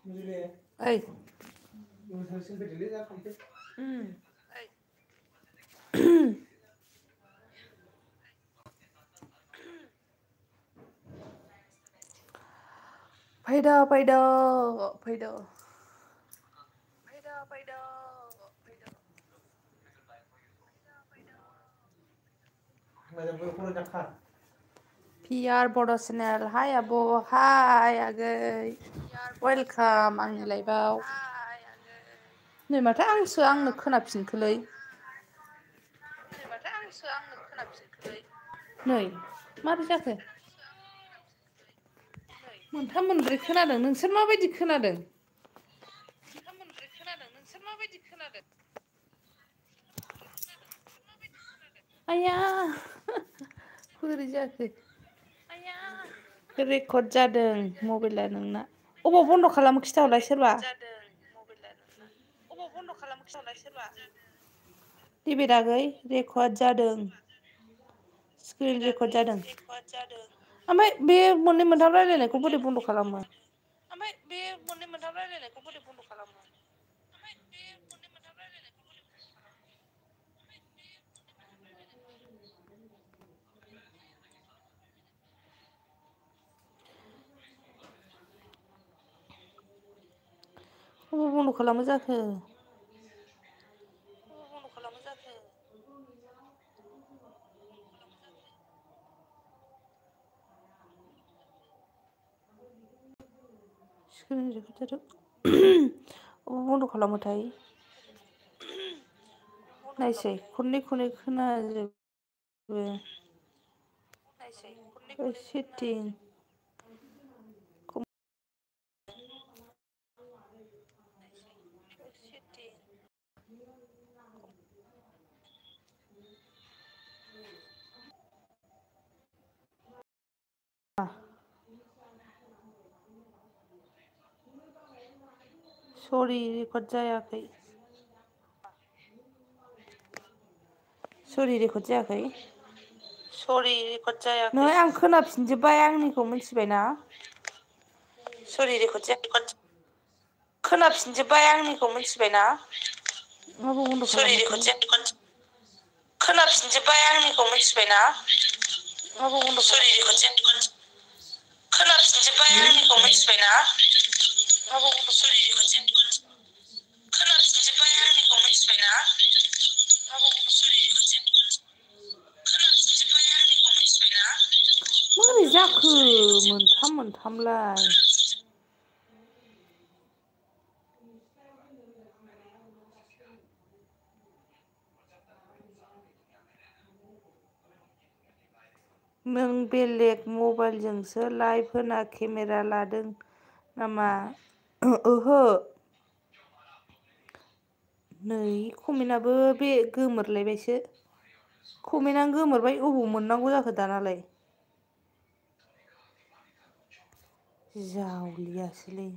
ओइ फैदो फैदो फैदो PR बड' चेनेल हाय आब' हाय आगै वेलकाम आंनि लाइफआव नै माथो आंनो खोनाफिनखोलै नै माबोरै जाखो मोनथाम मोनब्रै खोनादों नोंसोर माबायदि खोनादों आया बोरै जाखो रेकर्ड जादों मबाइला नोंना अबाव बन्द' खालामो खिथाहरलाय सोरबा देबेद आगै रेकर्ड जादों स्क्रिन रेकर्ड जादों ओमफ्राय बे मोननै मोनथाम रायलायनायखौ बोरै बन्द' खालामो अबाव बन्द' खालामो जाखो स्क्रिन रेकर्ड जादों अबाव बन्द' खालामोथाय नायसै खननै खननै खोनाजोबो सेटिं सरि रेकर्ड जायाखै नै आं खोनाफिनजोब्बाय आंनिखौ मिथिबायना खोनाफिनजोब्बाय आंनिखौ मिथिबायना माबोरै बन्द' खालामोथाय खोनाफिनजोब्बाय आंनिखौ मिथिबायना खोनाफिनजोब्बाय आंनिखौ मिथिबायना माबोरै जाखो मोनथाम मोनथामलाय नों बेलेग मबाइलजोंसो लाइभ होना केमेरा लादों नामा ओहो नै कमेन्टआबो बे गोमोरलायबायसो कमेन्टआनो गोमोरबाय अबाव मोननांगौ जाखो दानालाय जावलियासैलै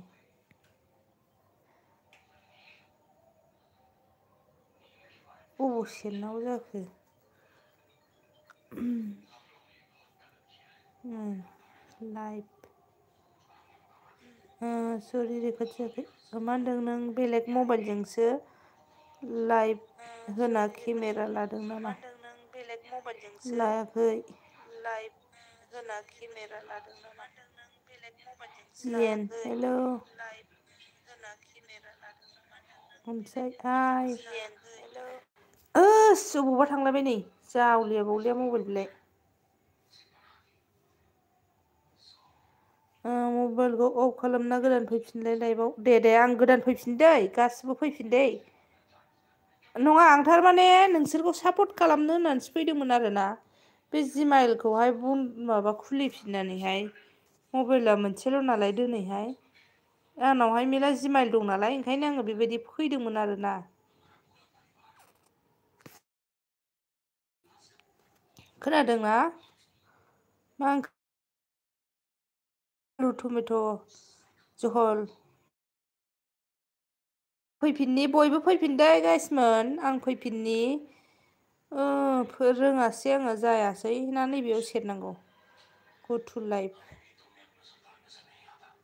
अबाव सेरनांगौ जाखो लाइभ सरि रेकर्ड जायाखै मा होनदों नों बेलेग मबाइलजोंसो लाइभ होना केमेरा लादों नामा लायाखै जिएन हेल' ओमफ्राय हाय अबावबा थांलायबाय नै जावलिया बावलिया मबाइल बिलाय मबाइलखौ अफ खालामना गोदान फैफिनलाय लाइभआव दे आं गोदान फैफिन दै गासिबो फैफिन दै नङा आं थारमाने नोंसोरखौ सापर्ट खालामनो होननानैसो फैदोंमोन आरोना बे जिमाइलखौहाय माबा खुलिफिननानैहाय मबाइला मोनसेल' नालाय दिनैहाय आंनावहाय मेरला जिमाइल दं नालाय ओंखायनो आङो बेबायदि फैदोंमोन आरोना खोनादोंना मा ओंख्रि आलु टमेट' जहल फैफिननि बयबो फैफिनदो गाइसमोन आं फैफिननि रोङासै आङो जायासै ना नैबेयाव सेरनांगौ गो टु लाइभ